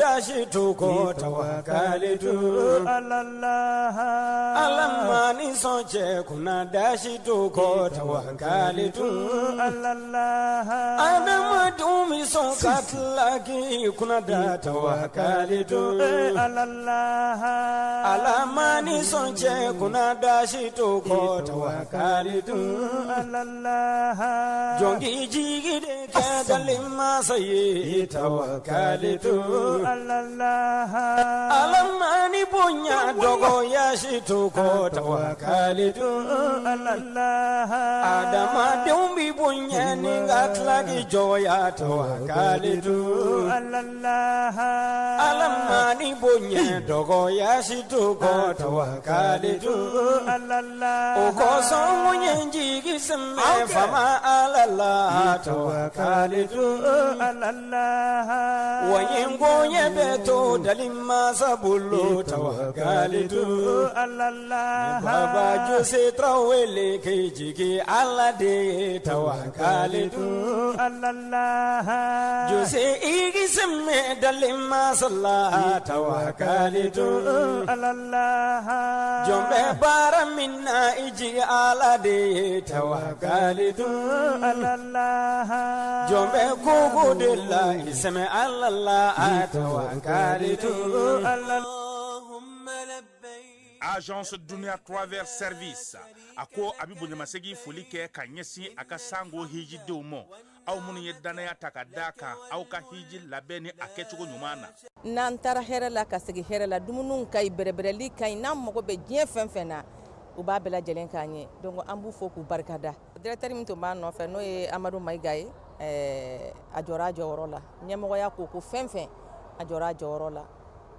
dasi tu kɔ tawakalitu alallah Ala ma ni sɔn cɛ kunna dasi tu kɔ tawakalitu alallah Adamadenw bɛ sɔn ka tila k'i kunna da tawakalitu alallah Ala ma ni sɔn cɛ kunna dasi tu kɔ tawakalitu alallah Jɔn k'i jigi de kɛ dalen masa ye tawakalitu alallah Ala ma ni bonya dɔgɔya si tu kɔ tawakalitu alallah Adamadenw bi bonya ni ka tila k'i jɔya tawakalitu alallah Ala ma ni bonya dɔgɔya si tu kɔ tawakalitu alallah O kosɔn mun ye n jigi sɛmɛ fama Ala la tawakalitu alallah Wa ye n koɲɛ bɛɛ to dali masa bolo tawakalitu alallah Baba Jose Tarawele k'i jigi Ala de ye tawakalitu alallah Jose i k'i sɛmɛ dali masa la tawakalitu alallah Jɔn bɛ baara min na i jigi Ala de ye tawakalitu alallah Jɔn bɛ koko de la i sɛmɛ Ala la tawakalitu اللهم لبيك Agence Dunia Travel Service a ko a bɛ bonyamasegin foli kɛ ka ɲɛsin a ka sango hijidenw ma, aw minnu ye dannaya ta ka da kan aw ka hiji labɛn ni a kɛcogo ɲuman na. N'an taara hɛrɛ la ka segin hɛrɛ la, dumuniw ka ɲi, bɛrɛbɛrɛli ka ɲi, n'an mago bɛ diɲɛ fɛn fɛn na, u b'a bɛɛ lajɛlen k'an ye. Donc an b'u fo k'u barikada. Directeur min tun b'an nɔfɛ, n'o ye Amadu Mayiga ye, a jɔra a jɔyɔrɔ la. Ɲɛmɔgɔya ko ko fɛn fɛn, a jɔra a jɔyɔrɔ la,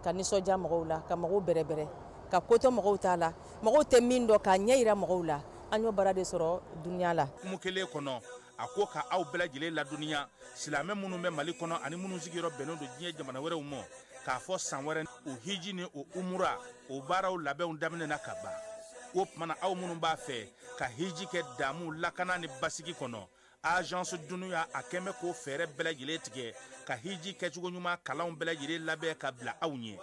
ka nisɔndiya mɔgɔw la, ka mɔgɔw bɛrɛbɛrɛ, ka kotɔ mɔgɔw t'a la, mɔgɔw tɛ min dɔn k'a ɲɛ yira mɔgɔw la. An y'o baara de sɔrɔ dunuya la. Hukumu kelen kɔnɔ, a ko ka aw bɛɛ lajɛlen ladɔnniya, silamɛ minnu bɛ Mali kɔnɔ ani minnu sigiyɔrɔ bɛnnen don diɲɛ jamana wɛrɛw ma, k'a fɔ san wɛrɛ o hiji ni o umura o baaraw labɛnw daminɛna ka ban. O tuma na, aw minnu b'a fɛ ka hiji kɛ damu, lakana ni basigi kɔnɔ, Agence Dunuya a kɛn bɛ k'o fɛɛrɛ bɛɛ lajɛlen tigɛ ka hiji kɛcogo ɲuman kalanw bɛɛ lajɛlen labɛn ka bila aw ɲɛ.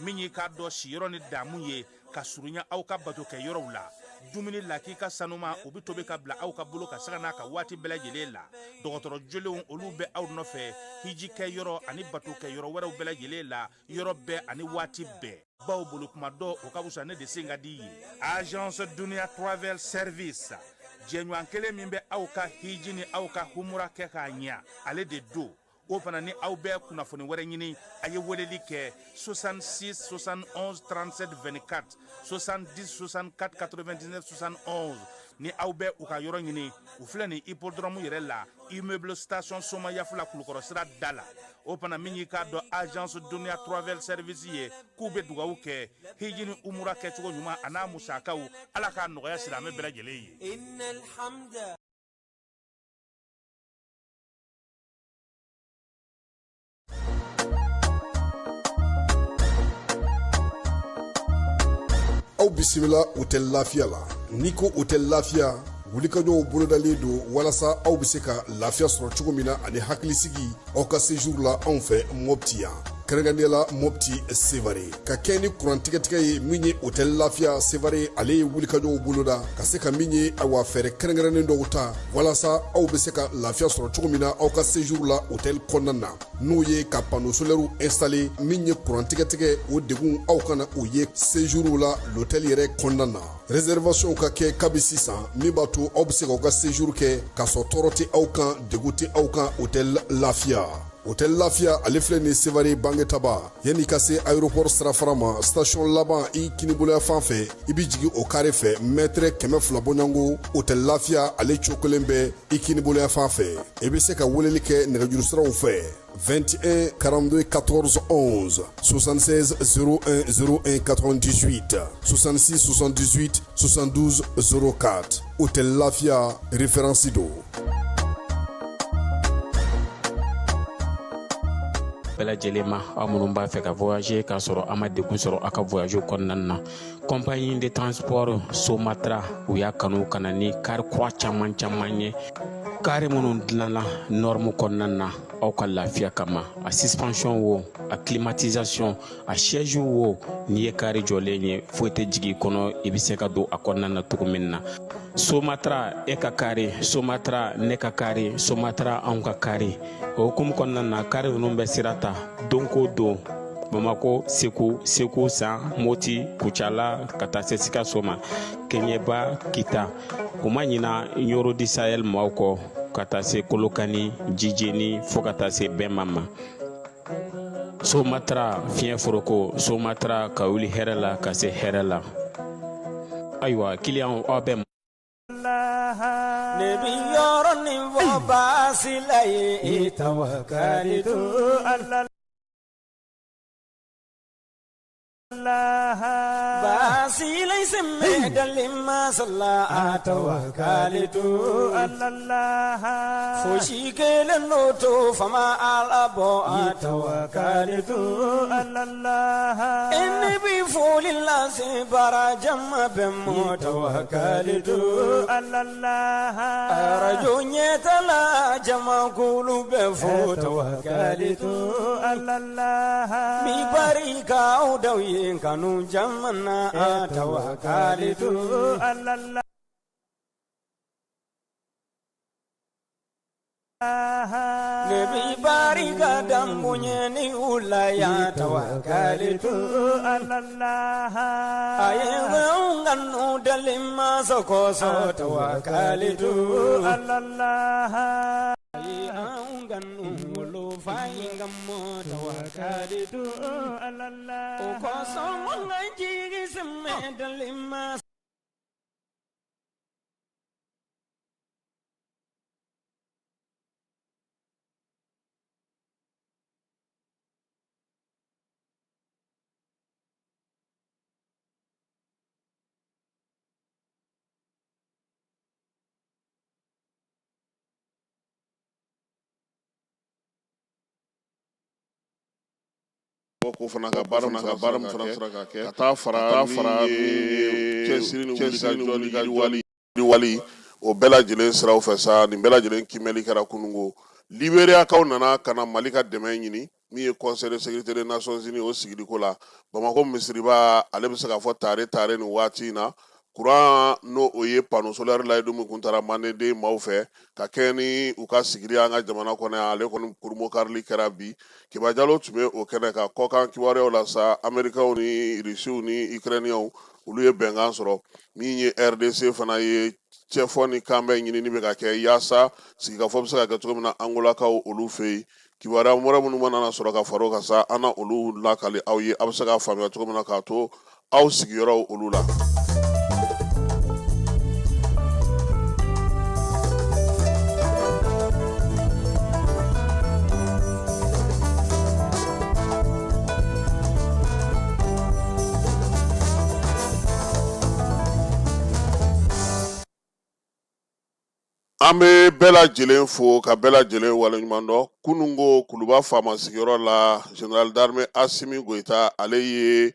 Min y'i k'a dɔn siyɔrɔ ni damu ye ka surunya aw ka bato kɛ yɔrɔw la, dumuni lakika sanuma o bɛ tobi ka bila aw ka bolo ka sanga n'a ka waati bɛɛ lajɛlen la. Dɔgɔtɔrɔ jolenw olu bɛ aw nɔfɛ hiji kɛ yɔrɔ ani bato kɛ yɔrɔ wɛrɛw bɛɛ lajɛlen la, yɔrɔ bɛɛ ani waati bɛɛ. Baw bolo kuma dɔ o ka fisa ne de sen ka di ye. Agence Dunia Travel Service, jɛɲɔgɔn kelen min bɛ aw ka hiji ni aw ka humura kɛ k'a ɲɛ, ale de don. O fana ni aw bɛ kunnafoni wɛrɛ ɲini, a ye weleli kɛ 66 71 37 24, 70 64 99 71. Ni aw bɛ u ka yɔrɔ ɲini, u filɛ nin hippodrome yɛrɛ la, immeuble station Somayafula, Kulukɔrɔ sira da la. O fana min y'i k'a dɔn Agence Dunia Travel Service ye, k'u bɛ dugawu kɛ hiji ni umura kɛcogo ɲuman a n'a musakaw, Ala k'a nɔgɔya silamɛ bɛɛ lajɛlen ye. إن الحمد Aw bisimila Hôtel Lafiya la. N'i ko Hôtel Lafiya, wulikajɔw bolodalen don walasa aw bɛ se ka lafiya sɔrɔ cogo min na ani hakilisigi aw ka séjour la anw fɛ Mopti yan, kɛrɛnkɛrɛnnenya la Mopti Sevare, ka kɛ ni kuran tigɛtigɛ ye. Min ye Hôtel Lafiya Sevare, ale ye wulikajɔw boloda ka se ka min ye, awa, fɛɛrɛ kɛrɛnkɛrɛnnen dɔw ta walasa aw bɛ se ka lafiya sɔrɔ cogo min na aw ka séjour la hôtel kɔnɔna na, n'o ye ka panneau solaire installé. Min ye kuran tigɛtigɛ o degun, aw kana o ye séjour la l'hôtel yɛrɛ kɔnɔna na. Réservation ka kɛ kabi sisan, min b'a to aw bɛ se k'aw ka séjour kɛ k'a sɔrɔ tɔɔrɔ tɛ aw kan, degun tɛ aw kan. Hôtel Lafiya, Hôtel Lafiya, ale filɛ nin Sevare Bangetaba, yanni ka se aéroport sirafara ma, station laban i kiniboloya fan fɛ, i bɛ jigin o carré fɛ, mètre 200 bɔɲɔgɔnko, Hôtel Lafiya ale cokolen bɛ i kiniboloya fan fɛ. I bɛ se ka weleli kɛ nɛgɛjuru siraw fɛ: 21 42 14 11, 76 01 01 98, 66 78 72 04. Hôtel Lafia, référence do. Bɛɛ lajɛlen ma, aw minnu b'a fɛ ka voyager k'a sɔrɔ a ma degun sɔrɔ aw ka voyage kɔnɔna na, compagnie de transport Somatra, u y'a kanu ka na ni car kura caman caman ye, car minnu dilanna norme kɔnɔna na. aw ka lafiya kama. A suspension wo, a climatisation, a siège wo, n'i ye kari jɔlen ye foyi tɛ jigin i kɔnɔ, i bɛ se ka don a kɔnɔna na cogo min na. Somatra e ka kari, Somatra ne ka kari, Somatra anw ka kari. O hukumu kɔnɔna na, kari ninnu bɛ sira ta don ko don Bamako, Segu, Segu San, Moti, Kucala ka taa se Sikaso ma, Kɛɲɛba, Kita. U ma ɲina Ɲoro di Sahel maaw kɔ ka taa se Kolokani, Jijeni fo ka taa se Bɛnma ma. Somatra fiɲɛ foroko, Somatra ka wuli hɛrɛ la ka se hɛrɛ la. Ayiwa kiliyanw, aw bɛ Ne bi yɔrɔ nin fɔ baasi la ye tawakalitu ala baasi laysa dali masala tawakalitu ala fosi kelen n'o to fama ala bɔ tawakalitu ala ne bi foli lase bara jama bɛ mɔ tawakalitu ala arajo ɲɛtala jamakulu bɛ fo tawakalitu ala bi barika daw ye kanu jamana tawakalitu ala ne bi barika danboɲɛ ni u la ya tawakalitu ala a ye anw kanu dalen masa kosɔn tawakalitu ala a ye anw kanu wolofa in ka mɔ tawakalitu ala o kosɔn n ka jigi sɛmɛ dalen masa. Ko fana ka baara min fana ka kɛ ka taa fara min ye cɛsiri ni wulikajɔ ni yiriwali o bɛɛ lajɛlen siraw fɛ sa. Nin bɛɛ lajɛlen kiimɛli kɛra kunungo. Liberiyakaw nana ka na Mali ka dɛmɛ ɲini min ye Conseil de sécurité des Nations Unies o sigiliko la. Bamakɔ misiriba ale bɛ se k'a fɔ tare tare nin waati in na. Kuran n'o o ye panneau solaire layidu min kun taara Mandenden maaw fɛ ka kɛ ni u ka sigili an ka jamana kɔnɔ yan, ale kɔni kurunbonkarili kɛra bi. Kiba Jalo tun bɛ o kɛnɛ kan. Kɔkan kibaruyaw la sa, Amerikaw ni Irisiw ni Ukrainiyɛnw olu ye bɛnkan sɔrɔ. Min ye RDC fana ye, cɛfɔ ni kanbɛn ɲinini bɛ ka kɛ yaasa sigikafɔ bɛ se ka kɛ cogo min na Angolakaw olu fɛ yen. Kibaruya wɛrɛ minnu mana sɔrɔ ka fara o kan sa, an na olu lakali aw ye, aw bɛ se k'a faamuya cogo min na k'a to aw sigiyɔrɔw olu la. An bɛ bɛɛ lajɛlen fo ka bɛɛ lajɛlen waleɲuman dɔn. Kunungo Kuluba faama sigiyɔrɔ la, général d'armée Asimi Goyita ale ye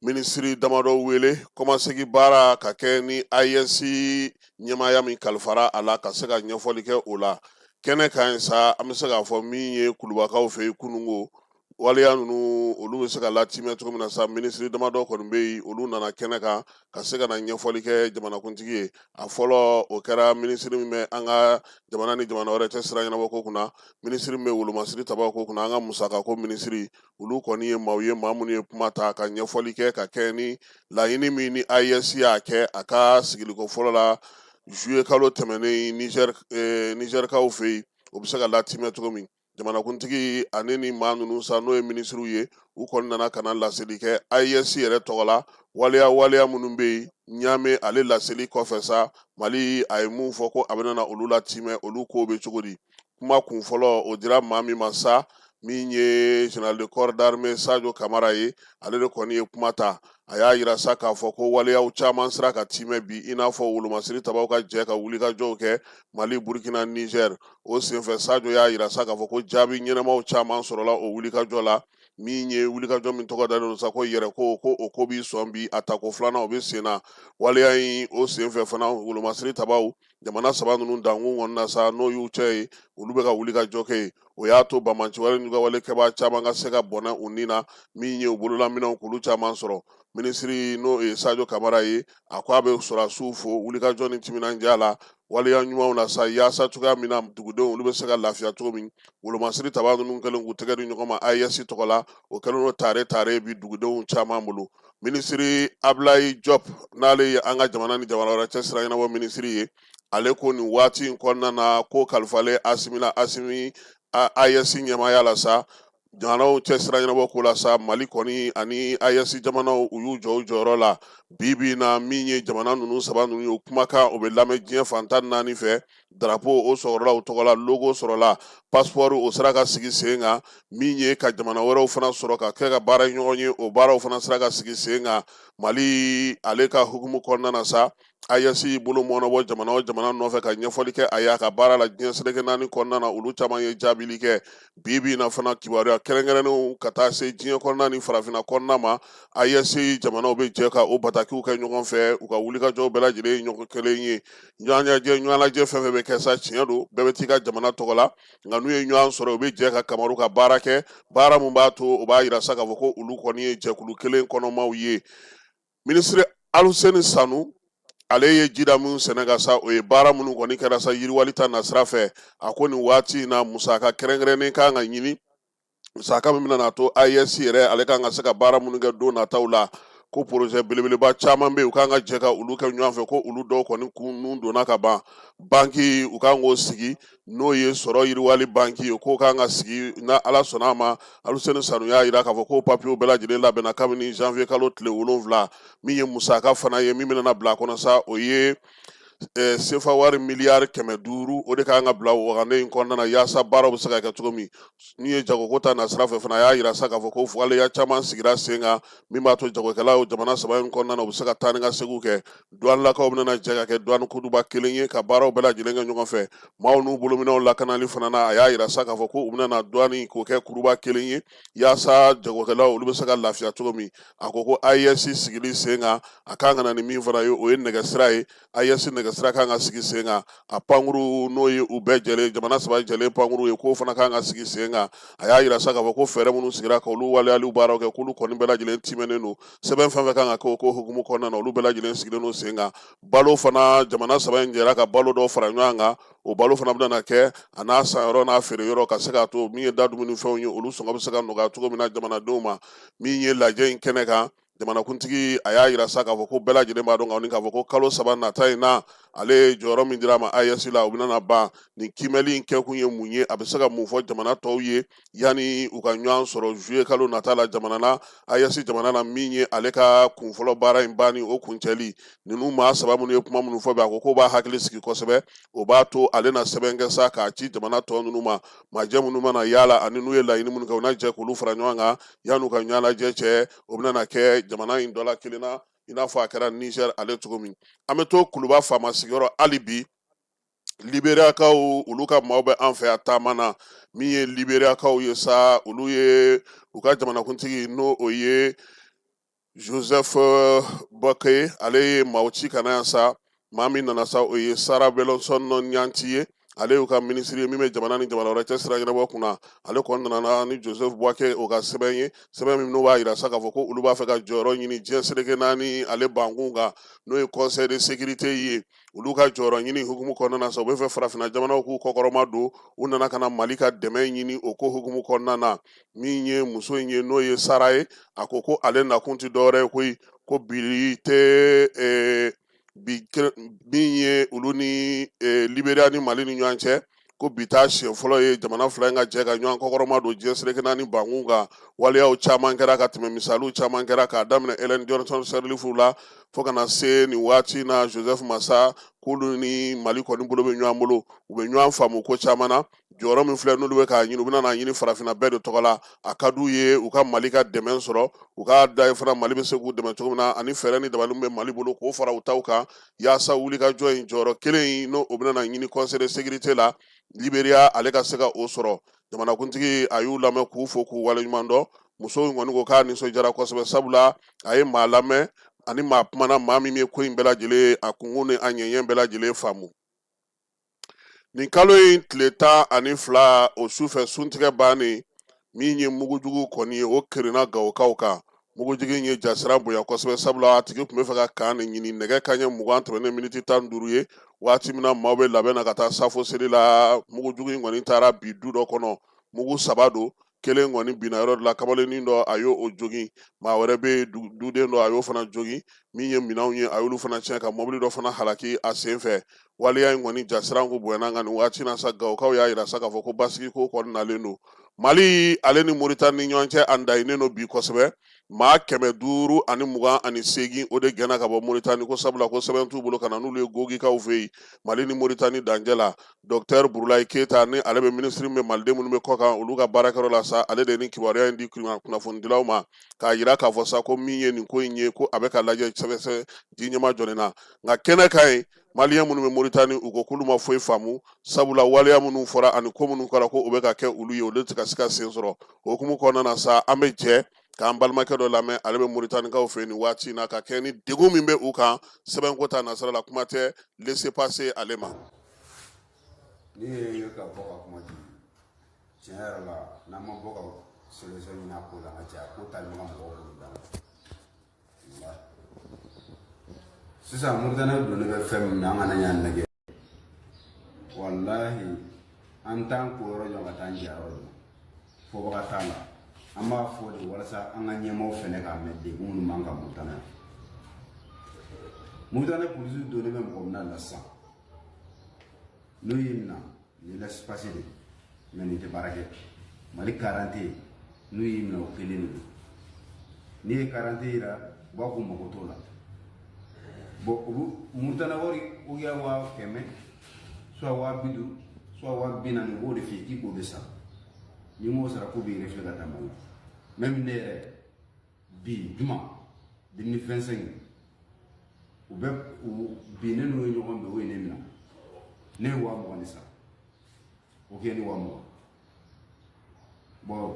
minisiri damadɔ wele kɔmasegi baara ka kɛ ni AES ɲɛmaaya min kalifara a la ka se ka ɲɛfɔli kɛ o la kɛnɛ kan yen sa. An bɛ se k'a fɔ min ye Kulubakaw fɛ yen kunungo, waleya ninnu olu bɛ se ka latimɛ cogo min na sa, minisiri damadɔ kɔni bɛ yen, olu nana kɛnɛ kan ka se ka na ɲɛfɔli kɛ jamanakuntigi ye. A fɔlɔ o kɛra minisiri min bɛ an ka jamana ni jamana wɛrɛ cɛ sira ɲɛnabɔ ko kunna, minisiri min bɛ wolomasiri tabaw ko kunna, an ka musakako minisiri. Olu kɔni ye maaw ye, maa minnu ye kuma ta ka ɲɛfɔli kɛ ka kɛ ni laɲini min ni AES y'a kɛ a ka sigiliko fɔlɔ la juillet kalo tɛmɛnen Nizɛrikaw fɛ yen, o bɛ se ka latimɛ cogo min. Jamanakuntigi ani ni maa ninnu sa, n'o ye minisiriw ye, u kɔni nana ka na laseli kɛ AES yɛrɛ tɔgɔ la. Waleya minnu bɛ yen Ɲame ale laseli kɔfɛ sa, Mali a ye mun fɔ ko a bɛna na olu latimɛ, olu ko bɛ cogo di. Kuma kun fɔlɔ o dira maa min ma sa, min ye général de corps d'armée Sadio Kamara ye, ale de kɔni ye kuma ta. A y'a yira sa k'a fɔ ko waleyaw caman sera ka timɛ bi, i n'a fɔ wolomasiri tabaw ka jɛ ka wulikajɔw kɛ Mali, Burkina, Niger. O senfɛ Sadio y'a yira sa k'a fɔ ko jaabi ɲɛnamaw caman sɔrɔla o wulikajɔ la. Min ye wulikajɔ min tɔgɔ dalen don sa ko yɛrɛ ko ko o ko b'i sɔn bi, a tako filanan o bɛ sen na. Waleya in o senfɛ fana, wolomasiri tabaw jamana saba ninnu dankun kɔnɔna sa, n'o y'u cɛ ye, olu bɛ ka wulikajɔ kɛ yen. O y'a to banbaanciwale n'u ka wale kɛbaa caman ka se ka bɔnɛ u ni na, min ye u bololaminɛnw k'olu caman sɔrɔ. Minisiri n'o ye Sajo Kamara ye, a ko a bɛ sɔrɔdasiw fo wulikajɔ ni timinandiya la, waleya ɲumanw na sa, yaasa cogoya min na dugudenw olu bɛ se ka lafiya cogo min. Wolomasiri taba ninnu kɛlen k'u tɛgɛ di ɲɔgɔn ma AES tɔgɔ la, o kɛlen don tare tare bi dugudenw caman bolo. Minisiri Ablaye Diop, n'ale ye an ka jamana ni jamana wɛrɛ cɛ sira ɲɛnabɔ minisiri ye, ale ko nin waati in kɔnɔna na ko kalifalen Asimi la, Asimi AES ɲɛmaaya la sa, jamanaw cɛ sira ɲɛnabɔ ko la sa, Mali kɔni ani AES jamanaw u y'u jɔ u jɔyɔrɔ la. Bi bi in na, min ye jamana ninnu saba ninnu ye, o kumakan o bɛ lamɛn diɲɛ fan 14 fɛ. Drapeau o sɔrɔla u tɔgɔ la, logo sɔrɔla, passeport o sera ka sigi sen kan. Min ye ka jamana wɛrɛw fana sɔrɔ ka kɛ ka baara ɲɔgɔn ye, o baaraw fana sera ka sigi sen kan. Mali ale ka hukumu kɔnɔna na sa, AES y'i bolo mɔnɔbɔ jamana o jamana nɔfɛ ka ɲɛfɔli kɛ a ye a ka baara la diɲɛ seleke naani kɔnɔna na, olu caman ye jaabili kɛ. Bi bi in na fana, kibaruya kɛrɛnkɛrɛnnenw ka taa se diɲɛ kɔnɔna ni farafinna kɔnɔna ma, AES jamanaw bɛ jɛ ka o batakiw kɛ ɲɔgɔn fɛ. U ka wulikajɔw bɛɛ lajɛlen ye ɲɔgɔn kelen ye. Ɲɔgɔnlajɛ fɛn fɛn bɛ kɛ sa, tiɲɛ don, bɛɛ bɛ t'i ka jamana tɔgɔ la, nka n'u ye ɲɔgɔn sɔrɔ, u bɛ jɛ ka kamaru ka baara kɛ, baara mun b'a to o b'a yira sa k'a fɔ ko olu kɔni ye jɛkulu kelen kɔnɔmaw ye. Minisiri Aluseni Sanu, ale ye jida min sɛnɛ ka sa, o ye baara minnu kɔni kɛra sa yiriwali ta nasira fɛ. A ko nin waati in na, musaka kɛrɛnkɛrɛnnen kan ka ɲini, musaka min bɛna to AES yɛrɛ ale kan ka se ka baara minnu kɛ don nataw la. Ko projet belebeleba caman bɛ yen, u kan ka jɛ ka olu kɛ ɲɔgɔn fɛ, ko olu dɔw kɔni kun nun donna ka ban. Banki u kan k'o sigi, n'o ye sɔrɔ yiriwali banki ye, k'o kan ka sigi n'a Ala sɔnna a ma. Aluseni Sanu y'a jira k'a fɔ ko papiyew bɛɛ lajɛlen labɛnna kabini janvier kalo tile 7. Min ye musaka fana ye min bɛna bila a kɔnɔ sa, o ye sefa wari miliyari 500, o de kan ka bila wagane in kɔnɔna na, yaasa baaraw bɛ se ka kɛ cogo min. Min ye jagoko ta nasira fɛ fana, a y'a jira sa k'a fɔ ko waleya caman sigira sen kan min b'a to jagokɛlaw jamana saba in kɔnɔna na, u bɛ se ka taa ni ka seginw kɛ. Duwanilakaw bɛna jɛ ka kɛ duwani koduba kelen ye ka baaraw bɛɛ lajɛlen kɛ ɲɔgɔn fɛ. Maaw n'u bolominɛw lakanali fana na, a y'a jira sa k'a fɔ ko u bɛna duwani k'o kɛ kuruba kelen ye, yaasa jagokɛlaw olu bɛ se ka lafiya cogo min. A ko ko AES sigili sen kan, a kan ka na ni min fana ye, o ye nɛgɛsira ye. AES nɛgɛsira kan ka sigi sen kan, a pankuru n'o ye u bɛɛ jɛlen jamana saba jɛlen pankuru ye, k'o fana kan ka sigi sen kan. A y'a jira sa k'a fɔ ko fɛɛrɛ minnu sigira ka olu waleyaliw baaraw kɛ, k'olu kɔni bɛɛ lajɛlen timɛnen don. Sɛbɛn fɛn fɛn kan ka kɛ o ko hukumu kɔnɔna na, olu bɛɛ lajɛlen sigilen don sen kan. Balo fana, jamana saba in jɛra ka balo dɔw fara ɲɔgɔn kan. O balo fana bɛna kɛ a n'a sanyɔrɔ n'a feere yɔrɔ, ka se k'a to min ye da dumunifɛnw ye, olu sɔngɔ bɛ se ka nɔgɔya cogo min na jamanadenw ma. Min ye lajɛ in kɛnɛ kan, jamanakuntigi a y'a jira sa k'a fɔ ko bɛɛ lajɛlen b'a dɔn kɔni k'a fɔ ko kalo 3 nata in na, ale ye jɔyɔrɔ min dira a ma AES la, o bɛna ban. Nin kiimɛli in kɛkun ye mun ye? A bɛ se ka mun fɔ jamana tɔw ye yanni u ka ɲɔgɔn sɔrɔ juillet kalo nata la jamana na, AES jamana na? Min ye ale ka kunfɔlɔ baara in banni, o kuncɛli, ninnu maa saba minnu ye kuma minnu fɔ bi, a ko k'o b'a hakili sigi kosɛbɛ. O b'a to ale na sɛbɛn kɛ sa k'a ci jamana tɔ ninnu ma, majɛ minnu mana yala ani n'u ye laɲini minnu kɛ, u na jɛ k'olu fara ɲɔgɔn kan yan'u ka ɲɔgɔn lajɛ cɛ. O bɛna kɛ jamana in dɔ la kelen na, i n'a fɔ a kɛra Niger ale cogo min. An bɛ to Kuluba faama sigiyɔrɔ hali bi. Liberiyakaw olu ka maaw bɛ an fɛ yan taama na. Min ye Liberiyakaw ye sa, olu ye u ka jamanakuntigi, n'o o ye Joseph Boakai, ale ye maaw ci ka na yan sa. Maa min nana sa, o ye Sara Belonson Nyanti ye. Ale y'u ka minisiri ye min bɛ jamana ni jamana wɛrɛ cɛ sira ɲɛnabɔ kunna. Ale kɔni nana ni Joseph Boakai o ka sɛbɛn ye, sɛbɛn min n'o b'a jira sa k'a fɔ ko olu b'a fɛ ka jɔyɔrɔ ɲini diɲɛ seleke naani ale bankun kan, n'o ye Conseil de sécurité ye. Olu ka jɔyɔrɔ ɲini hukumu kɔnɔna na sa, u bɛ fɛ farafinna jamanaw k'u kɔkɔrɔma don. U nana ka na Mali ka dɛmɛ ɲini o ko hukumu kɔnɔna na. Min ye muso in ye, n'o ye Sara ye, a ko ko ale nakun tɛ dɔwɛrɛ ye koyi, ko bi tɛ bi min ye olu ni Liberia ni Mali ni ɲɔgɔn cɛ, ko bi t'a siɲɛ fɔlɔ ye jamana fila in ka jɛ ka ɲɔgɔn kɔkɔrɔma don diɲɛ seleke naani bankun kan. Waleyaw caman kɛra ka tɛmɛ, misaliw caman kɛra, k'a daminɛ Ellen Johnson Sirleaf la fo ka na se nin waati na Joseph Masa, k'olu ni Mali kɔni bolo bɛ ɲɔgɔn bolo, u bɛ ɲɔgɔn faamu ko caman na. Jɔyɔrɔ min filɛ n'olu bɛ k'a ɲini, u bɛna n'a ɲini farafinna bɛɛ de tɔgɔ la. A ka d'u ye u ka Mali ka dɛmɛ sɔrɔ, u k'a da fana Mali bɛ se k'u dɛmɛ cogo min na, ani fɛɛrɛ ni dabali min bɛ Mali bolo k'o fara u taw kan, yaasa wulikajɔ in jɔyɔrɔ kelen in n'o o bɛna ɲini Conseil de sécurité la, Liberia ale ka se ka o sɔrɔ. Jamanakuntigi a y'u lamɛn k'u fo k'u waleɲuman dɔn. Muso in kɔni ko k'a nisɔndiyara kosɛbɛ, sabula a ye maa lamɛn ani maa kumana, maa min ye ko in bɛɛ lajɛlen a kunkun ni a ɲɛɲɛ bɛɛ lajɛlen faamu. Nin kalo in tile 12, o sufɛ suntigɛ bannen, min ye mugujugu kɔni ye, o kirinna Gawokaw kan. Mugujigi in ye jasiran bonya kosɛbɛ, sabula a tigi tun bɛ fɛ ka kan de ɲini. Nɛgɛ kanɲɛ 20 tɛmɛnen miniti 15 ye, waati min na maaw bɛ labɛn na ka taa safo seli la, mugujugu in kɔni taara bin du dɔ kɔnɔ. Mugu saba don, kelen kɔni binna yɔrɔ dɔ la, kamalennin dɔ a y'o o jogin, maa wɛrɛ bɛ yen, duden dɔ, a y'o fana jogin. Min ye minɛnw ye, a y'olu fana tiɲɛ, ka mɔbili dɔ fana halaki a sen fɛ. Waleya in kɔni jasiran ko bonyana, nka nin waati na sa, Gawokaw y'a yira sa k'a fɔ ko basigi ko kɔni nalen don Mali ale ni Moritani ni ɲɔgɔn cɛ. An dayinen don bi kosɛbɛ. Maa 528, o de gɛnna ka bɔ Moritani, ko sabula ko sɛbɛn t'u bolo ka na n'olu ye Gogikaw fɛ yen, Mali ni Moritani dancɛ la. Docteur Burulayi Keyita, ni ale bɛ minisiri min bɛ maliden minnu bɛ kɔkan olu ka baarakɛyɔrɔ la sa, ale de ye nin kibaruya in di kunnafonidilaw ma, k'a yira k'a fɔ sa ko min ye nin ko in ye, ko a bɛ ka lajɛ sɛbɛsɛ ji ɲɛma jɔlen na. Nka kɛnɛ kan yen, Maliyɛn minnu bɛ Moritani, u ko k'olu ma foyi faamu, sabula waleya minnu fɔra ani ko minnu kɛra ko o bɛ ka kɛ olu ye, olu tɛ ka se ka sen sɔrɔ. O hukumu kɔnɔna na sa, an bɛ jɛ k'an balimakɛ dɔ lamɛn, ale bɛ Moritanikaw fɛ nin waati in na, ka kɛ ni degun min bɛ u kan sɛbɛnko ta nasira la, kuma tɛ laissez-passer ale ma. Ne ye ka bɔ ka kuma di, tiɲɛ yɛrɛ la, n'an ma bɔ ka solution ɲini a ko la, ka caya ko tali ma ka mɔgɔw bolo da la. Sisan Muritani donnen bɛ fɛn min na, an kana ɲan nɛgɛ. Walahi, an t'an ko yɔrɔ jɔ ka taa an jɛ yɔrɔ dɔn, fɔbaga t'a la. An b'a fɔ de walasa an ka ɲɛmaaw fɛnɛ k'a mɛn, degun minnu b'an kan Muritani yan. Muritani polisiw donnen bɛ mɔgɔ minɛ la sisan. N'u y'i minɛ, nin laissez-passer de, mais nin tɛ baara kɛ. Mali carte, n'u y'i minɛ, o kelen de don. N'i ye carte yira, u b'a k'u mago t'o la. Bon, u bɛ Muritani wari ou bien 100 000, soit 50 000, soit 40 000, u b'o de f'i ye k'i k'o de sara. N'i m'o sara, k'u b'i refouler ka taa Mali la. Même ne yɛrɛ, bi juma 2025, u bɛ u bi ne n'u ye ɲɔgɔn bɛn, o ye ne minɛ, ne ye 20 000 de sara. O kɛ ni 20 000. Bon,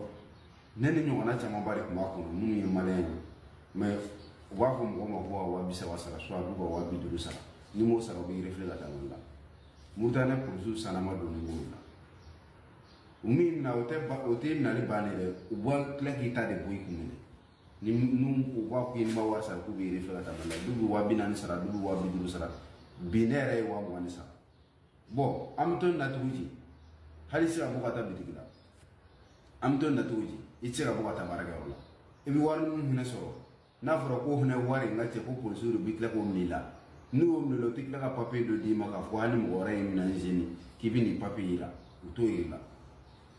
ne ni ɲɔgɔnna camanba de tun b'a kɔnɔ minnu ye maliyɛn ye, mais u b'a fɔ mɔgɔ ma ko ka 30 000 sara, soit a b'u ka 50 000 sara. N'i m'o sara, u b'i refouler ka taa Mali la. Muritani polisiw sanama donnen b'o la. U min minɛ, o tɛ o tɛ minɛli bannen dɛ, u b'a tila k'i ta de bɔ i kun minɛ. Ni n'u u b'a fɔ k'i ma wari sara, k'u b'i refouler ka taa Mali la. Du bɛ 40 000 sara, du bɛ 50 000 sara. Bi ne yɛrɛ ye 20 000 de sara. Bon, an bɛ to nin na cogo di? Hali i tɛ se ka bɔ ka taa bitigi la. An bɛ to nin na cogo di? I tɛ se ka bɔ ka taa baarakɛyɔrɔ la. I bɛ wari min fɛnɛ sɔrɔ, n'a fɔra ko fɛnɛ wari in ka cɛ, ko polisiw de bɛ tila k'o minɛ i la. N'u y'o minɛ i la, u tɛ tila ka papiye dɔ d'i ma k'a fɔ hali mɔgɔ wɛrɛ y'i minɛ n zeni k'i bɛ nin papiye yira, u t'o yir'i la.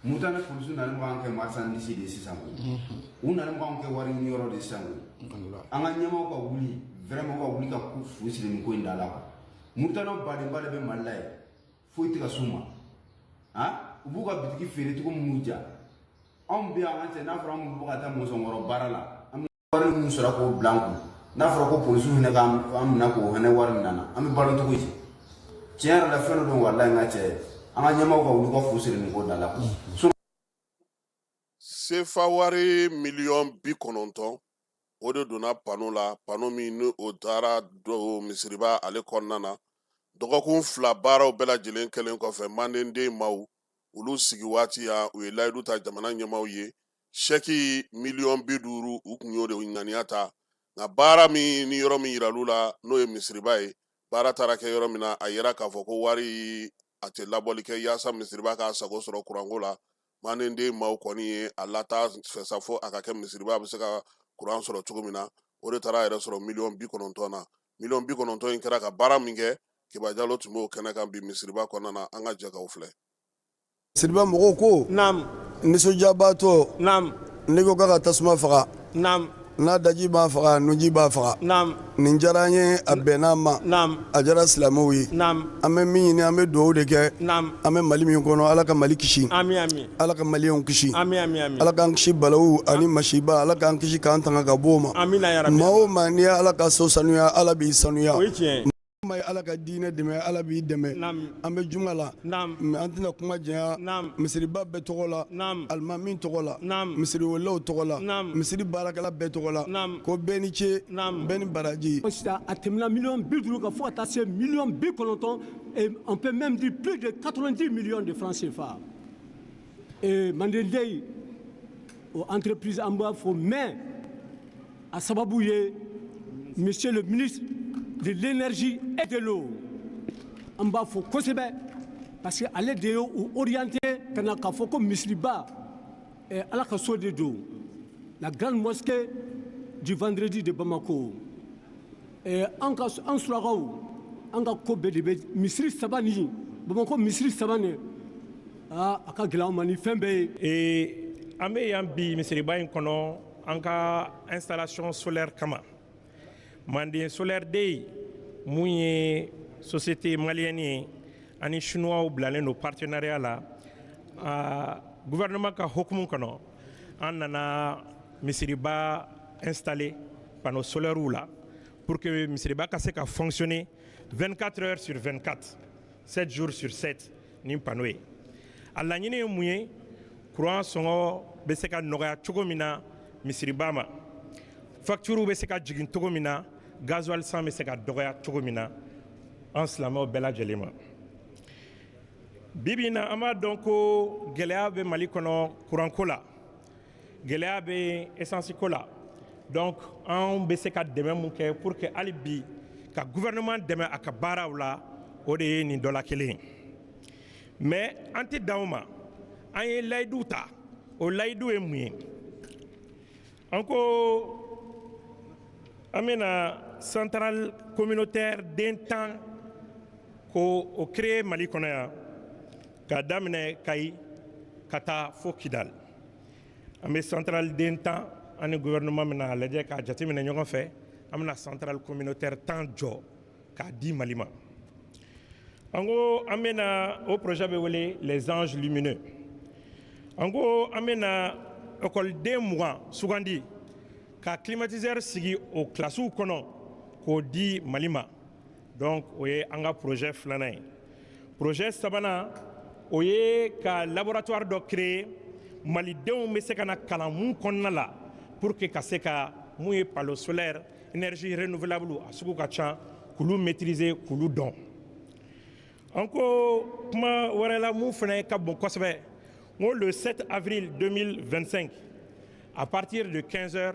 Muritani polisiw nana b'an kɛ marchandise de ye sisan ko. U nana b'an kɛ wari ɲini yɔrɔ de ye sisan ko. An ka ɲɛmaaw ka wuli vraiment, ka wuli ka ko fu siri nin ko in da la quoi. Muritani badenba de bɛ Mali la yen, foyi tɛ ka s'u ma. Han, u b'u ka bitigi feere cogo min m'u diya. Anw bɛ yan, an ka cɛ, n'a fɔra an bɛ bɔ ka taa mɔsɔnkɔrɔ baara la, an bɛ wari min sɔrɔ k'o bila an kun, n'a fɔra ko polisiw fɛnɛ k'an minɛ k'o fɛnɛ wari minɛ an na, an bɛ balo cogo di? Tiɲɛ yɛrɛ la, fɛn dɔ don, walayi, n ka cɛ, an ka ɲɛmaaw ka wuli ka fu siri nin ko da la quoi. Sefa wari miliyɔn 90, o de donna pano la, pano min ni o taara don misiriba ale kɔnɔna na. Dɔgɔkun 2 baaraw bɛɛ lajɛlen kɛlen kɔfɛ, mandenden maaw olu sigi waati yan, u ye layidu ta jamana ɲɛmaaw ye, sɛki miliyɔn 50, u kun y'o de ŋaniya ta. Nka baara min ni yɔrɔ min yiral'u la, n'o ye misiriba ye, baara taara kɛ yɔrɔ min na, a yera k'a fɔ ko wari a tɛ labɔli kɛ yaasa misiriba k'a sago sɔrɔ kuranko la. Mandenden maaw kɔni ye a lataa fɛ sa fo a ka kɛ misiriba bɛ se ka kuran sɔrɔ cogo min na. O de taara a yɛrɛ sɔrɔ miliyɔn 90 na. Miliyɔn 90 in kɛra ka baara min kɛ, Kiba Jalo tun b'o kɛnɛ kan bi misiriba kɔnɔna na. An ka jɛ k'aw filɛ. Misiriba mɔgɔw ko nisɔndiyabaatɔ, n'i ko k'a ka tasuma faga, n'a daji b'a faga, nunji b'a faga. Nin diyara an ye, a bɛnna an ma, a diyara silamɛw ye. An bɛ min ɲini, an bɛ dugawu de kɛ. An bɛ Mali min kɔnɔ, Ala ka Mali kisi, Ala ka maliyɛnw kisi, Ala k'an kisi balawu ani masiba, Ala k'an kisi k'an tanga ka bɔ o ma. Maa o maa, n'i ye Ala ka so sanuya, Ala b'i sanuya. maa ye Ala ka diinɛ dɛmɛ, Ala b'i dɛmɛ. An bɛ juma la, mais an tɛna kuma janya. Misiriba bɛɛ tɔgɔ la, alimami tɔgɔ la, misiri welelaw tɔgɔ la, misiri baarakɛla bɛɛ tɔgɔ la, ko bɛɛ ni ce, bɛɛ ni baraji. A tɛmɛna miliyɔn 50 kan fo ka taa se miliyɔn 90, et on peut même dire plus de 90 millions de francs CFA. Et Manden Dey o entreprise, an b'a fɔ, mais a sababu ye monsieur le ministre de l'Énergie et de l'Eau, an b'a fɔ kosɛbɛ, parce que ale de ye u orienté ka na k'a fɔ ko misiriba, Ala ka so de don, la grande mosquée du vendredi de Bamako. An ka an surakaw, an ka ko bɛɛ de bɛ misiri saba nin, Bamakɔ misiri saba nin. Aa, a ka gɛlɛn an ma ni fɛn bɛɛ ye. An bɛ yan bi misiriba in kɔnɔ, an ka installation solaire kama. Manden Solaire Day, mun ye société malienne ye, ani chinois bilalen don partenariat la, gouvernement ka hokumu kɔnɔ, an nana misiriba installer panneau solaire la pour que misiriba ka se ka fonctionner 24 heures sur 24, 7 jours sur 7 ni panneau ye. A laɲini ye mun ye? Courant sɔngɔ bɛ se ka nɔgɔya cogo min na misiriba ma, facture bɛ se ka jigin cogo min na, gasoil san bɛ se ka dɔgɔya cogo min na an silamɛw bɛɛ lajɛlen ma. Bi bi in na, an b'a dɔn ko gɛlɛya bɛ Mali kɔnɔ kuranko la, gɛlɛya bɛ essence ko la. Donc an bɛ se ka dɛmɛ mun kɛ pour que hali bi ka gouvernement dɛmɛ a ka baaraw la, o de ye nin dɔ la kelen ye. Mais an tɛ dan o ma, an ye layidu ta. O layidu ye mun ye? An ko an bɛna centrale communautaire den 10 ko o créer Mali kɔnɔ yan, k'a daminɛ Kayi ka taa fo Kidal. An bɛ centrale den 10, an ni gouvernement bɛna a lajɛ k'a jateminɛ ɲɔgɔn fɛ, an bɛna centrale communautaire 10 jɔ k'a di Mali ma. An ko an bɛna o projet bɛ wele les anges lumineux. An ko an bɛna ekɔliden 20 sugandi ka climatiseur sigi o kilasiw kɔnɔ k'o di Mali ma. Donc o ye an ka projet filanan ye. Projet sabanan, o ye ka laboratoire dɔ créer, malidenw bɛ se ka na kalan mun kɔnɔna la, pour que ka se ka mun ye panneau solaire, énergie renouvelable, a sugu ka ca, k'olu maîtriser, k'olu dɔn. An ko kuma wɛrɛ la, mun fana ka bon kosɛbɛ, n ko le 7 avril 2025 à partir de 15 heures,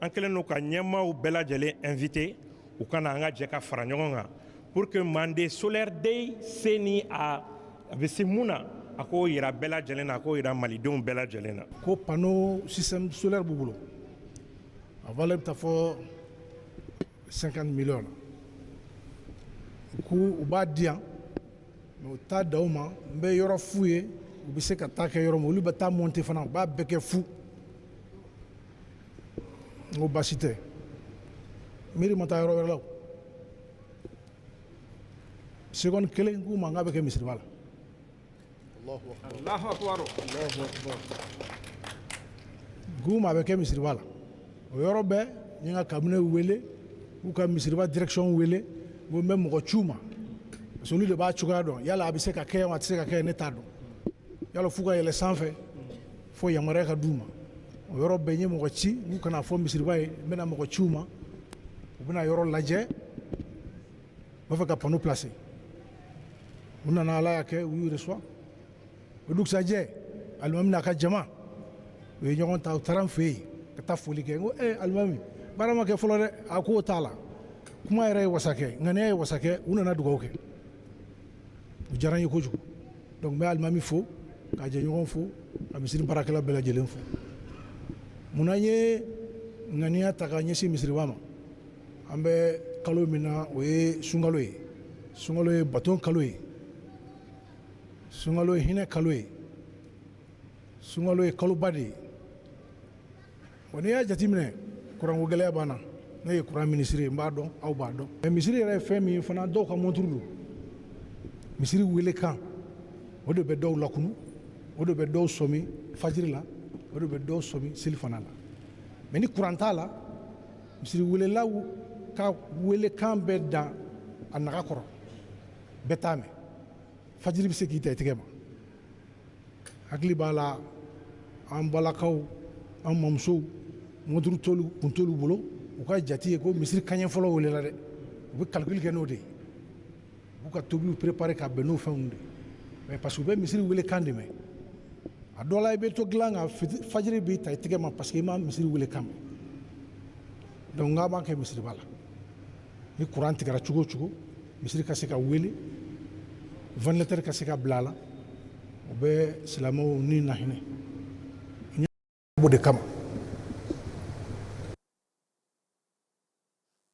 an kɛlen don ka ɲɛmaaw bɛɛ lajɛlen invité u ka na, an ka jɛ ka fara ɲɔgɔn kan pour que Mande Solaire Day se ni a bɛ se mun na, a k'o yira bɛɛ lajɛlen na, a k'o yira malidenw bɛɛ lajɛlen na. Ko panneau système solaire b'u bolo, a valeur bɛ taa fɔ 50 millions na. K'u u b'a di yan, mais u t'a da u ma. N bɛ yɔrɔ f'u ye, u bɛ se ka taa kɛ yɔrɔ min, olu bɛ taa monter fana, u b'a bɛɛ kɛ fu. N ko baasi tɛ, miiri ma taa yɔrɔ wɛrɛ la. O seconde kelen, k'u ma n k'a bɛ kɛ misiriba la. Allahu akbar. K'u ma a bɛ kɛ misiriba la. O yɔrɔ bɛɛ, n ye n ka cabinet wele, k'u ka misiriba direction wele, n ko n bɛ mɔgɔ ci u ma, parce que olu de b'a cogoya dɔn. Yala a bɛ se ka kɛ wa, a tɛ se ka kɛ, ne t'a dɔn. Yala f'u ka yɛlɛ sanfɛ fo yamaruya ka d'u ma. O yɔrɔ bɛɛ, n ye mɔgɔ ci n'u kana fɔ misiriba ye, n bɛna mɔgɔ ci u ma, u bɛna yɔrɔ lajɛ, u b'a fɛ ka panneau placer. U nana, Ala y'a kɛ, u y'u reçoit. O dugusajɛ, alimami n'a ka jama, u ye ɲɔgɔn ta, u taara n fɛ yen ka taa foli kɛ. N ko alimami, baara ma kɛ fɔlɔ dɛ. A k'o t'a la, kuma yɛrɛ ye wasa kɛ, ŋaniya ye wasa kɛ. U nana dugawu kɛ, o diyara n ye kojugu. Donc n bɛ alimami fo, ka jɛɲɔgɔn fo, ka misiri baarakɛla bɛɛ lajɛlen fo. Munna n ye ŋaniya ta ka ɲɛsin misiriba ma? An bɛ kalo min na, o ye sunkalo ye. Sunkalo ye baton kalo ye, sunkalo ye hinɛ kalo ye, sunkalo ye kaloba de ye. Wa n'i y'a jateminɛ, kuranko gɛlɛya b'an na. Ne ye kuran minisiri ye, n b'a dɔn, aw b'a dɔn. Mais misiri yɛrɛ ye fɛn min ye fana, dɔw ka montre don. Misiri welekan, o de bɛ dɔw lakunu, o de bɛ dɔw sɔmi fajiri la, o de bɛ dɔw sɔmi selifana la. Mais ni kuran t'a la, misiri welelaw ka welekan bɛ dan. a naga kɔrɔ, bɛɛ t'a mɛn. Fajiri bɛ se k'i ta i tɛgɛ ma. Hakili b'a la, an balakaw, an mamusow, mɔturu t'olu kun t'olu bolo. U ka jate ye ko misiri kaɲɛ fɔlɔ welela dɛ, u bɛ calcul kɛ n'o de ye, u b'u ka tobiliw préparer ka bɛn n'o fɛnw de ye. Mais parce que u bɛ misiri wele kan de mɛn. A dɔ la, i bɛ to dilan kan, fajiri b'i ta i tɛgɛ ma parce que i ma misiri wele kan mɛn. Donc n k'a b'an kɛ misiriba la, ni courant tigɛra cogo o cogo, misiri ka se ka wele, ventilateur ka se ka bila a la, o bɛ silamɛw ni nahinɛ n b'o de kama.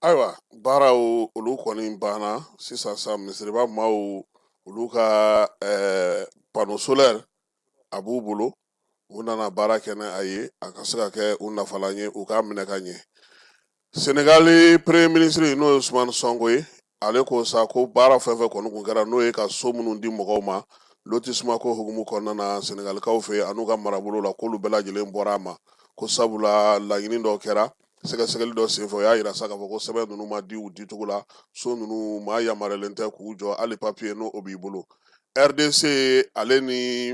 Ayiwa, baaraw olu kɔni banna sisan sa. Misiriba maaw olu ka panneau solaire a b'u bolo, u nana baara kɛ n'a ye, a ka se ka kɛ u nafalan ye, u k'a minɛ ka ɲɛ. Senegali premier ministre, n'o ye Ousmane Sonko ye, ale ko sa ko baara fɛn fɛn kɔni kun kɛra, n'o ye ka so minnu di mɔgɔw ma lotissement ko hukumu kɔnɔna na Senegalikaw fɛ yen an'u ka marabolo la, k'olu bɛɛ lajɛlen bɔra a ma, ko sabula laɲini dɔ kɛra sɛgɛsɛgɛli dɔ senfɛ, o y'a yira sa k'a fɔ ko sɛbɛn ninnu ma di u dicogo la, so ninnu maa yamaruyalen tɛ k'u jɔ, hali papiye n'o o b'i bolo. RDC ale ni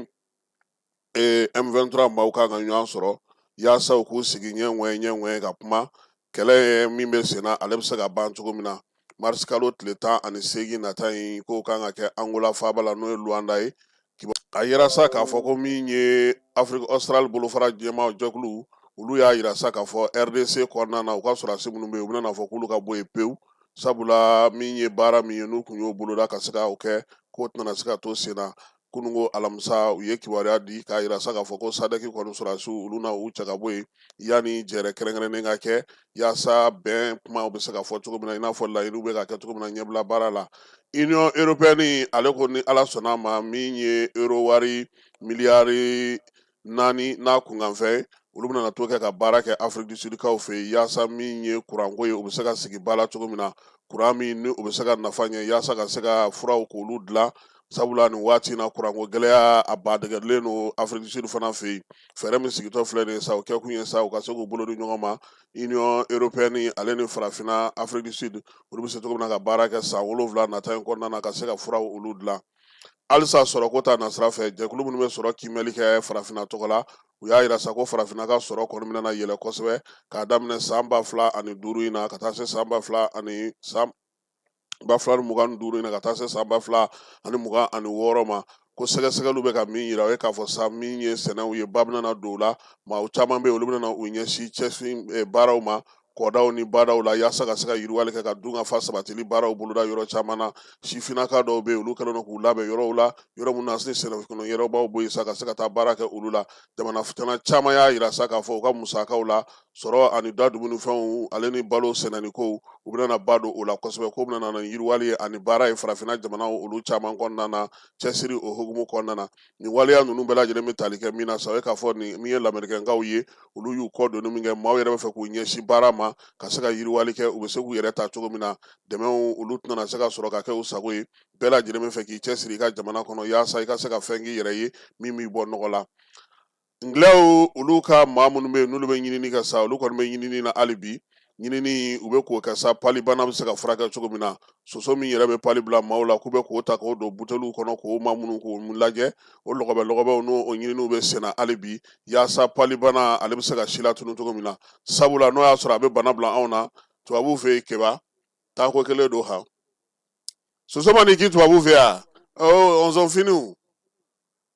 M23 maaw kan ka ɲɔgɔn sɔrɔ yaasa u k'u sigi ɲɛ ŋɔɲɛ ɲɛ ŋɔɲɛ ka kuma kɛlɛ min bɛ sen na, ale bɛ se ka ban cogo min na. Marisi kalo tile 18 nata in, k'o kan ka kɛ Angola faaba la, n'o ye Luanda ye. A yira sa k'a fɔ ko min ye Afrique australe bolofara jɛma jɛkulu, olu y'a yira sa k'a fɔ RDC kɔnɔna na, u ka sɔrɔdasi minnu bɛ yen, u bɛna fɔ k'olu ka bɔ yen pewu, sabula min ye baara min ye n'u kun y'o boloda ka se ka o kɛ, k'o tɛna se ka to sen na. Kununko alamisa, u ye kibaruya di k'a yira sa k'a fɔ ko SADC kɔni sɔrɔdasiw olu na u cɛ ka bɔ yen yanni jɛrɛ kɛrɛnkɛrɛnnen ka kɛ, yaasa bɛn kumaw bɛ se ka fɔ cogo min na, i n'a fɔ laɲiniw bɛ ka kɛ cogo min na ɲɛbila baara la. Union européenne ale ko ni Ala sɔnna a ma, min ye euro wari miliyari 4 n'a kunkanfɛn, olu bɛna to kɛ ka baara kɛ Afrique du Sud kaw fɛ yen, yaasa min ye kuranko ye, u bɛ se ka sigi ba la cogo min na, kuran min ni o bɛ se ka nafa ɲɛ, yaasa ka se ka furaw k'olu dilan, sabula nin waati in na kuranko gɛlɛya a badɛgɛlen don Afrique du Sud fana fɛ yen. Fɛɛrɛ min sigitɔ filɛ nin ye sa, o kɛkun ye sa u ka se k'u bolo di ɲɔgɔn ma, Union européenne ale ni farafinna Afrique du Sud, olu bɛ se cogo min na ka baara kɛ san 7 nata in kɔnɔna na, ka se ka furaw olu dilan. Halisa sɔrɔko ta nasira fɛ, jɛkulu minnu bɛ sɔrɔ kiimɛli kɛ farafinna tɔgɔ la, u y'a yira sa ko farafinna ka sɔrɔ kɔni bɛna yɛlɛ kosɛbɛ k'a daminɛ san 2005 in na ka taa se san ba fila ani san 2025 in na ka taa se san 2026 ma. Ko sɛgɛsɛgɛliw bɛ ka min yira, o ye k'a fɔ sa min ye sɛnɛw ye, ba bɛna don o la, maa caman bɛ yen, olu bɛna u ɲɛsin cɛfin baaraw ma kɔdaw ni badaw la, yaasa ka se ka yiriwali kɛ, ka dun ka fa sabatili baaraw boloda yɔrɔ caman na. Sifinnaka dɔw bɛ yen, olu kɛlen don k'u labɛn yɔrɔw la, yɔrɔ minnu na ni sɛnɛkɔnɔ yɔrɔbaw bɔ yen sa, ka se ka taa baara kɛ olu la. Jamana caman y'a yira sa k'a fɔ u ka musakaw la sɔrɔ ani da dumunifɛnw ale ni balo sɛnɛni kow, u bɛna ba don o la kosɛbɛ, ko bɛna na ni yiriwali ye ani baara ye farafinna jamanaw olu caman kɔnɔna na. Cɛsiri o hukumu kɔnɔna na, nin waleya ninnu bɛɛ lajɛlen bɛ tali kɛ min na sa, o ye k'a fɔ nin min ye lamerikɛnkaw ye, olu y'u kɔ donni min kɛ, maaw yɛrɛ bɛ fɛ k'u ɲɛsin baara ma ka se ka yiriwali kɛ, u bɛ se k'u yɛrɛ ta cogo min na, dɛmɛw olu tɛna se ka sɔrɔ ka kɛ u sago ye. Bɛɛ lajɛlen bɛ fɛ k'i cɛsiri i ka jamana kɔnɔ, yaasa i ka se ka fɛn k'i yɛrɛ ye min b'i bɔ nɔgɔ la. Ngilɛw olu ka maa minnu bɛ yen n'olu bɛ ɲinini kɛ sa, olu kɔni bɛ ɲinini na hali bi. Ɲinini u bɛ k'o kɛ sa, palibana bɛ se ka furakɛ cogo min na, soso min yɛrɛ bɛ pali bila maaw la, k'u bɛ k'o ta k'o don buteliw kɔnɔ k'o maa minnu k'o lajɛ, o lɔgɔbɛ lɔgɔbɛw n'o o ɲininiw bɛ senna hali bi, yaasa palibana ale bɛ se ka si latunu cogo min na, sabula n'o y'a sɔrɔ a bɛ bana bila anw na tubabuw fɛ yen. Keba taako kelen don han, soso ma n'i kin tubabuw fɛ yan, ɔnzɔnfiniw,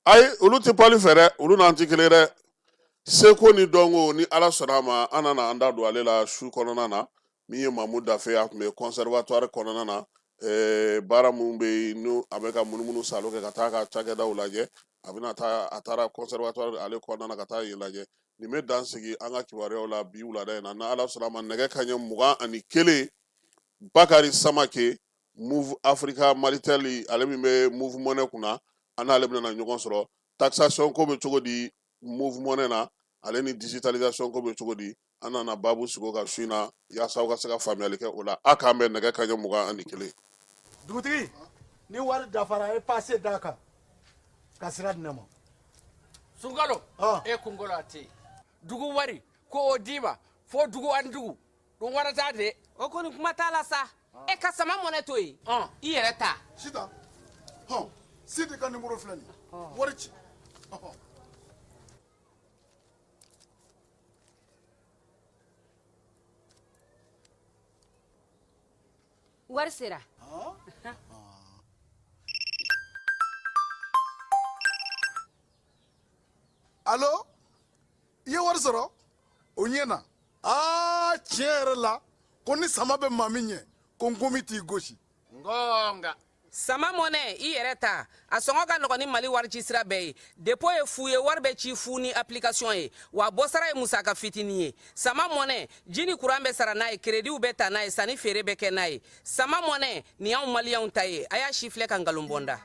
ayi, olu tɛ pali fɛ dɛ, olu n'an tɛ kelen dɛ. Seko ni dɔnko, ni Ala sɔnna a ma, an nana an da don ale la su kɔnɔna na. Min ye Mamu Dafe, a tun bɛ conservatoire kɔnɔna na, baara minnu bɛ yen n'o a bɛ ka munumunu salo kɛ ka taa ka cakɛdaw lajɛ, a bɛna taa, a taara conservatoire ale kɔnɔna na ka taa yen lajɛ. Nin bɛ dan sigi an ka kibaruyaw la bi wulada in na. Ni Ala sɔnna a ma, nɛgɛ kanɲɛ 21, Bakari Samake, Moov Africa Malitel, ale min bɛ Moov Money kunna, an n'ale bɛna ɲɔgɔn sɔrɔ. Taxation ko bɛ cogo di Moov Money na, ale ni digitalisation ko bɛ cogo di? An nana baabu sigi o kan su in na, yaasa aw ka se ka faamuyali kɛ o la. A k'an bɛn nɛgɛ kanɲɛ 21. Dugutigi, ni wari dafara, e pase d'a kan ka sira di ne ma. Sunkalo, e kunkolo a tɛ yen. Dugu wari ko o d'i ma fo dugu ani dugu, ɗum warata de. O kɔni, kuma t'a la sa. E ka sama mɔnɛ to yen, i yɛrɛ ta. Sitan, hɔn, Sidi ka nimoro filɛ nin ye, wari ci. Ɔhɔn. Wari sera. Alo, i ye wari sɔrɔ? O ɲɛna. Aa, tiɲɛ yɛrɛ la, ko ni sama bɛ maa min ɲɛ, ko nkomi t'i gosi. Ngonga. Sama mɔnɛ, i yɛrɛ ta, a sɔngɔ ka nɔgɔn ni Mali warici sira bɛɛ ye. Dépôt ye fu ye, wari bɛ ci fu ni application ye, wa bɔsara ye musaka fitinin ye. Sama mɔnɛ, ji ni kuran bɛ sara n'a ye, créditw bɛ ta n'a ye, sanni feere bɛ kɛ n'a ye. Sama mɔnɛ, nin y'anw maliyɛnw ta ye. A y'a si filɛ ka nkalon bɔ n da.